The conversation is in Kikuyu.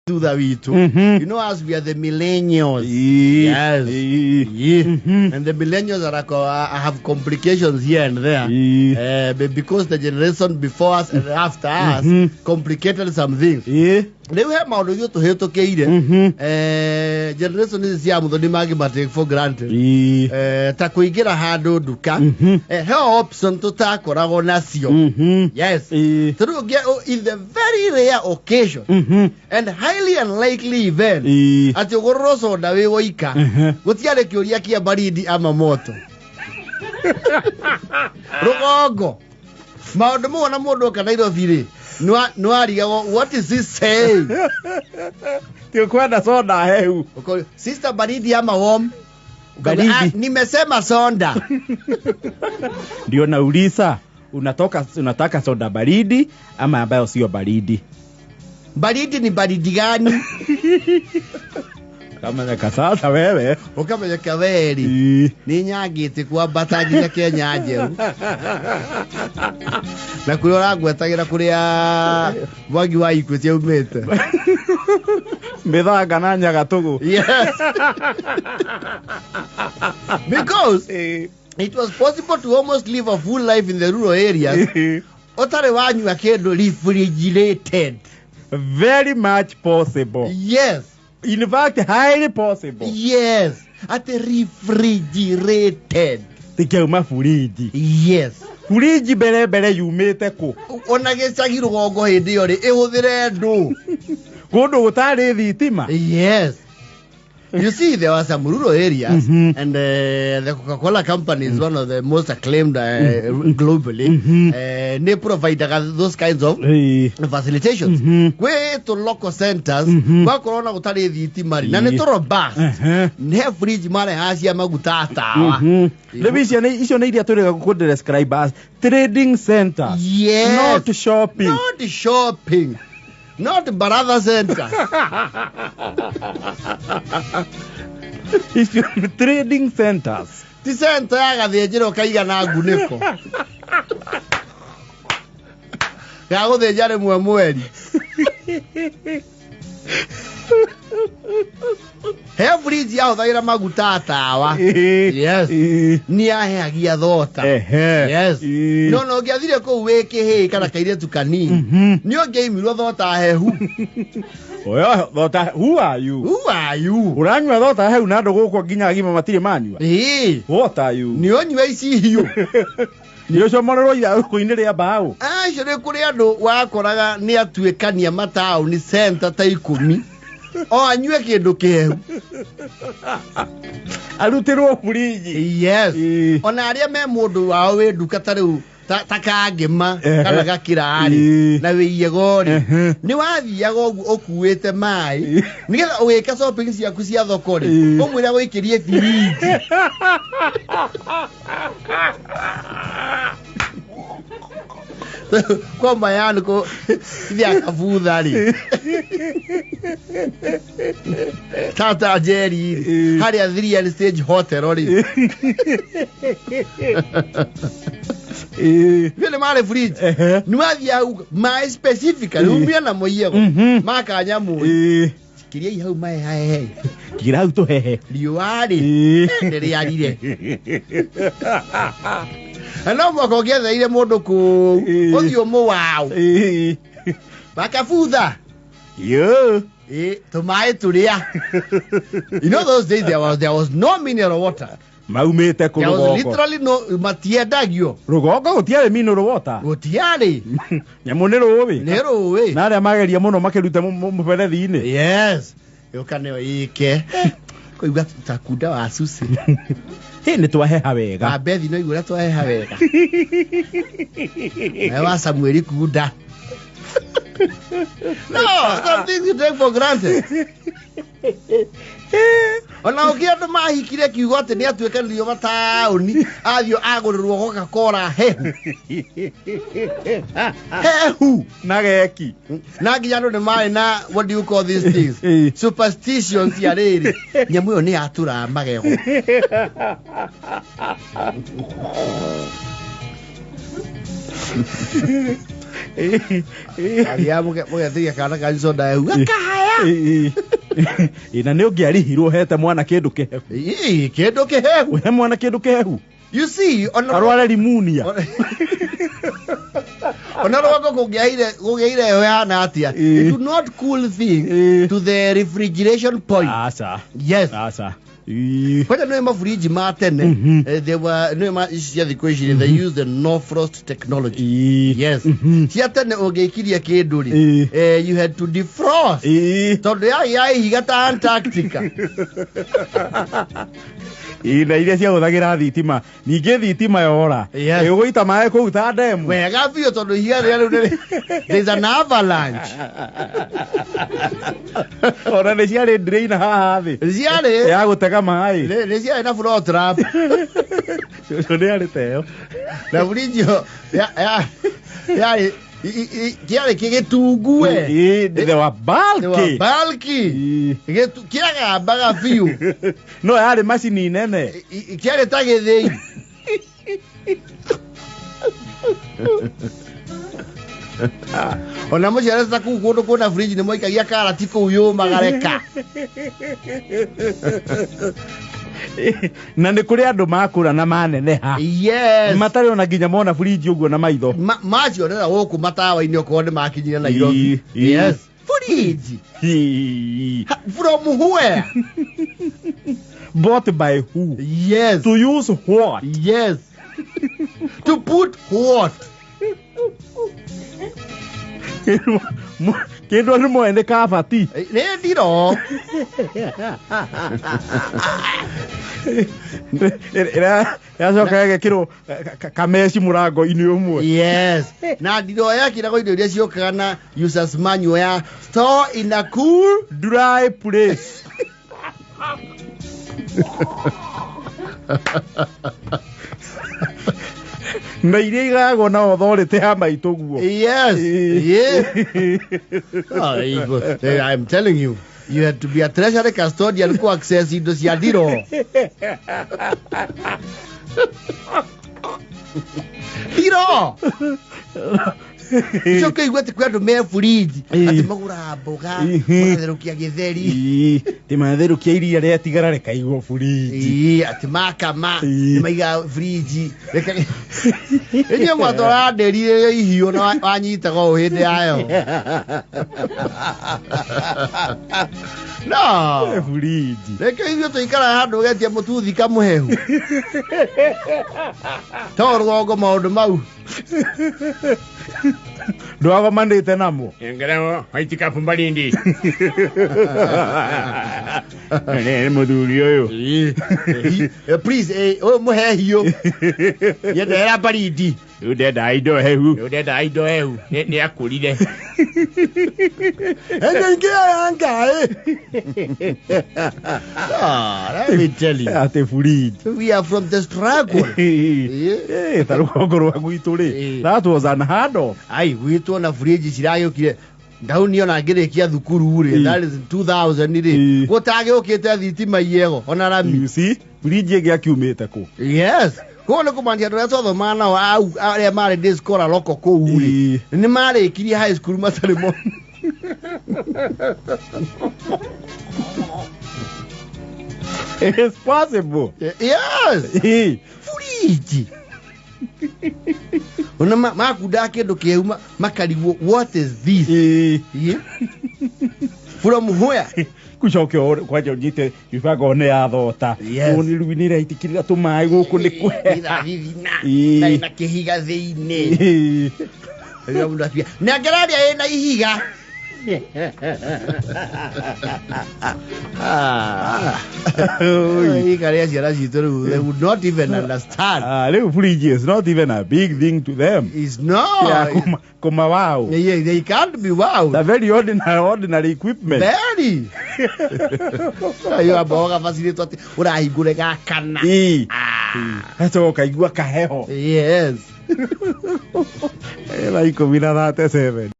Thutha witũ. You know, as we are the millennials. Yes. Yeah. And the millennials are, have complications here and there. Because the generation before us and after us complicated some things. Rĩu he maũndũ ithuĩ tũhĩtũkĩire. Generation ici cia mũthoni mangĩ take for granted. Ta kũingĩra handũ nduka. He option tũtakoragwo nacio. Yes. Tondũ in the very rare occasion and highly unlikely event atĩ ũgũrĩrwo soda wĩ woika, gũtiarĩ kĩũria kĩa baridi ama moto. Rũgongo maũndũ mau ona mũndũ oka Nairobi rĩ, nĩwarigagwo, "What is he saying?" Ti soda hehu. "Sister, baridi ama warm?" Baridi. "Ah, nimesema soda." Ndio nauliza, unatoka unataka soda baridi ama ambayo sio baridi? Baridi ni baridi gani? Kamenyeka sasa wewe. Ũkamenyeka weri nĩ nyangĩte kwambata nginya Kenya Njerũ na kũrĩa ũrangwetagĩra kũrĩa Mwangi wa Equity aumĩte. Mĩthanga na Nyagatũgũ. Yes, because it was possible to almost live a full life in the rural areas ũtarĩ wanyua kĩndũ refrigerated. Very much possible. In fact, highly possible. Yes, atĩ refrigerated. Tikĩauma buriji. Buriji mbere mbere yumĩte kũ? Ona gĩcagi rũgongo hĩndĩ ĩyo rĩ, ĩhũthĩre ndũ. Kũndũ gũtarĩ thitima. Yes. You see, there were some rural areas, and the Coca-Cola company is one of the most acclaimed globally. They provide those kinds of facilitations. Kwĩ tũ local centers, gwakorwo na gũtarĩ thitima rĩ, na nĩ tũ robust. Nĩ fridge marehaga cia maguta tawa. Rĩu icio nĩ iria tũrĩga kũ describe as trading centers. Not shopping. Not shopping. Not brother center. Icio nĩ trading centers. Ti center ya gathĩnjĩro kaigana ngunĩko ga gũthĩnja rĩmwe mweri. He fridge yahũthagĩra maguta tawa. Yes. Nĩ yaheagia thota. Yes. No no ũngĩathire kũu wĩ kĩhĩĩ kana kairĩtu kanini, nĩ ũngĩaimirwo thota hehu. Oyo thota, who are you? Who are you? Ũranyua thota hehu na andũ gũkũ nginya agima matirĩ manyua. What are you? Nĩ ũnyua ici hiũ. Nĩ ũcomorerwo ithandũkũ-inĩ rĩa mbaũ. Acio nĩ kũrĩ andũ wakoraga nĩ atuĩkania mataũni center ta 10 o anyue kĩndũ kĩhehu. Arutĩrwo buriji. Yes. Ona arĩa me mũndũ wao wĩ nduka ta rĩu ta kangĩma kana gakĩrarĩ na wĩiego rĩ, nĩ wathiaga ũguo ũkuĩte maĩ nĩgetha ũgĩka shopping ciaku cia thoko rĩ, ũmwĩre gũikĩrie firiji. Kwa mayani ko ithia kabutha rĩ, tata Njeri rĩ, harĩa Three Stage Hotel rĩ, Vile nĩ marĩ fridge. Nĩ wathiaga maĩ specifically umia na mũiego makanyamũ kĩriai hau maĩ hahehe. Kira hau tũhehe. Riũa rĩ nĩ rĩarire na no mwaka ũngĩetheire mũndũ kũu ũthiĩ ũmũwaũ makabutha. Yo. Tũmaĩ tũrĩa, you know, those days there was no mineral water. Maumĩte kũ? There was Rũgongo. literally no, matiendagio. Rũgongo gũtiarĩ mineral water. Gũtiarĩ. Nyamũ nĩ rũĩ. Nĩ rũĩ. Na arĩa mageria mũno makĩrute mũberethi-inĩ. Yes, yũka nĩyo ĩke kũigua ta kunda wa cuci. Hĩ, nĩ twaheha wega. Wa bethi no igua ũrĩa twaheha wega. Nawe wa Samueli kunda. No, some things you take for granted. Ona ũngĩ andũ mahikire kiugo atĩ nĩ atuĩkanĩrio mataũni athiĩ agũrĩrwo Coca-Cola hehu hehu na geki. Na nginya andũ nĩ marĩ na, what do you call these things, superstitions ya rĩrĩ, nyamũ ĩyo nĩ yatũraga magego. Athiaga mũgetĩria kana kanyu soda hehu gakahaya. Ĩĩ. Ĩĩ, na nĩ ũngĩarihirwo hete mwana kĩndũ kĩhehu. Ĩĩ, kĩndũ kĩhehu. Ũhe mwana kĩndũ kĩhehu. You see, ona Arware rimunia. Ona rũgongo kũngĩaire heho yahana atĩa, Ĩĩ. it would not cool thing Ĩĩ. to the refrigeration point. Aca. Yes. Aca. Ĩĩ. Kwanja nĩ maburinji ma tene, Mhm. they were nĩ ma ici cia thikũ ici, they use the no frost technology. Ĩĩ. Yes. Mhm. Cia tene ũngĩikiria kĩndũ rĩ, Ĩĩ. you had to defrost, Ĩĩ. tondũ yarĩ ya ihiga ta Antarctica. Ĩĩ, na iria ciahũthagĩra thitima, ningĩ thitima yora, Yes. ĩgũita maĩ kũu ta ndemu. Wega biũ, tondũ ihiga rĩrĩa rĩu there's an avalanche. Ona nĩ ciarĩ drain haha thĩ ciarĩ ya gũtega maĩ. Nĩ ciarĩ na floor trap. Cũcũ nĩ arĩ teyo. Na burinji ĩyo yarĩ kĩarĩ kĩgĩtungue. Ĩĩ, they were bulky. Bulky. Ĩĩ. Kĩagambaga biũ. No yarĩ macini nene. Kĩarĩ ta gĩthĩi. Ona mũciare ta kũu kũndũ kwĩna fridge nĩ moikagia karati kũu yũmagareka. Na nĩ kũrĩ andũ makũra na maneneha, matarĩ ona nginya mona burinji ũguo na maitho. Macionera gũkũ matawa-inĩ okorwo nĩ makinyire Nairobi. Ĩĩ. Yes, fridge. Ĩĩ. From where? Bought by who? Yes. To use what? Yes, to put what? Kĩndũ andũ moe nĩ kabati. Nĩ ndiro. Ĩrĩa yacoka ĩgekĩrwo kameci mũrango-inĩ ũmwe. Yes, na ndiro yakiragwo indo iria ciũkaga na users manual ya store in a cool dry place. Na iria igagwo na authority ya maitũ guo. Yes. Yeah. Oh, I'm telling you, you had to be a treasury custodian ku access indo cia ndiro. Ndiro. Icoke igue atĩ kwĩ andũ me buriji, atĩ magũraga mboga, magatherũkia gĩtheri. Ĩĩ, ti matherũkia iria rĩatigara rĩkaigwo buriji. Ĩĩ, atĩ makama Ĩĩ. nĩ maigaga buriji. Inyuĩ mwatwaraga ndĩri rĩrĩa ihiũ na wanyitaga ũũ hĩndĩ yayo. No. Buriji. Reke ithuĩ tũikaraga handũ ũgetia mũtuthi kamũhehu. To rũgongo maũndũ mau. Ndwagomanĩte namo. Ngerao waitika mbalindi. Nĩ mũthuri ũyũ. Please, ũyũ mũhe hiũ. Nyendera baridi. Rĩu ndenda indo hehu. Rĩu ndenda indo hehu. Nĩ akũrire. Ene ingĩ ya ngai. Ah, let me tell you. Atĩ buriji. We are from the struggle. Eh, ta rũgongo rwa gwitũ rĩ, that was unheard of. Ai, gwitũ ona fridge ciragĩũkire ndau ona ngĩrĩkia thukuru rĩ, that is 2000 rĩ, gũtagĩũkĩte thitima iego ona rami. You see, buriji ĩngĩ akiumĩte kũ? Yes, koguo nĩ kũmaanisha andũ arĩa twathomaga nao au arĩa marĩ day scholar loko kũu rĩ, nĩ marĩkirie high school matarĩ mo. It is possible. Yes. Fridge ona makundaga kĩndũ kĩehu makarigwo, what is this? Yeah. From where? Kucoke kwanja ũnyite ibango nĩ ya thota. Yes. Nĩ rĩu nĩ ĩraitĩkĩrĩra tũmaĩ gũkũ nĩ kũheha. Ĩrathithina. Ĩĩ. Na ĩna kĩhiga thĩinĩ. Rĩrĩa mũndũ akiuga, nengera ĩrĩa ĩna ihiga. Ah. Ihiga rĩa ciana citũ rĩu, they would not even understand. Ah, rĩu fridge is not even a big thing to them. Is no. Yeah, kuma wow. Yeah, they can't be wowed. The very ordinary equipment. Very. Ayo amba gabacirĩtwo atĩ ũrahingũre gakana. Ĩĩ. Ah. Gacoka ũkaigua kaheho. Yes. Thaa 17.